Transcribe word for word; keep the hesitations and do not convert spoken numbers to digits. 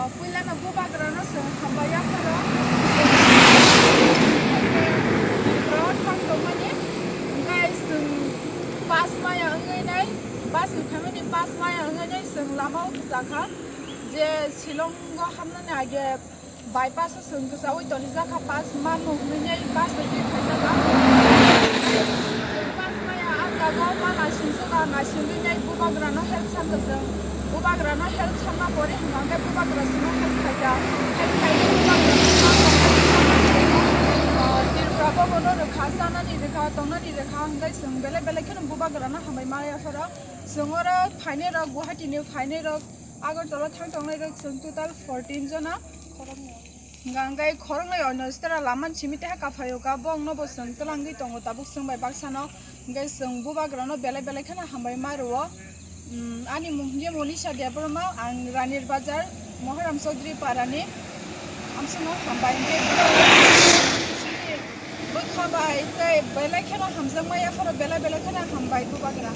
Puilano bubagrano chwng hambai yapharo. Bro thang tongmani, hwnkhe chwng pass maya wngwi nai, bus ni phaimani pass maya wngwi nai chwng lama o kwchakha je Shillong o hamnani age bypass o chwng kwchaui tonijak kha, pass mano hwnwi nai bus bai twi phaijak. Pass maya ah jaga o ma naisingsoka, naisingwi nai bubagrano help sanka chwng. Bubagrano help sanma pore hwnkhe bubagra chwngno help khaikha. Help khainai bubagra chwngno help sanma pore, ah, Tripura bobono rwkha, chanani rwkha, tongnani rwkha, hwnkhe chwng belai belai kheno bubagrano hambai ma yapharo. Chwng oro phainairok, Guwahati ni phainairok, Agartala thang tongnairok chwng total fourteen jona. Hwnkha hwnkhe khoroknwi oino sitara lama simi teha kaphaio ka, bongno bo chwng twlangwi tongo tabuk chwng bai baksano. Hwnkhe chwng bubagrano belai belai kheno hambai ma rwo. Umm, ani mung hinkhe Monisha Debbarma, ang Ranir Bazar, Mohoram Chaudhary Parani. Amsungno hambai hwnkhe bwkha bai tei belai kheno hamjakma yapharo belai belai kheno hambai bubagra.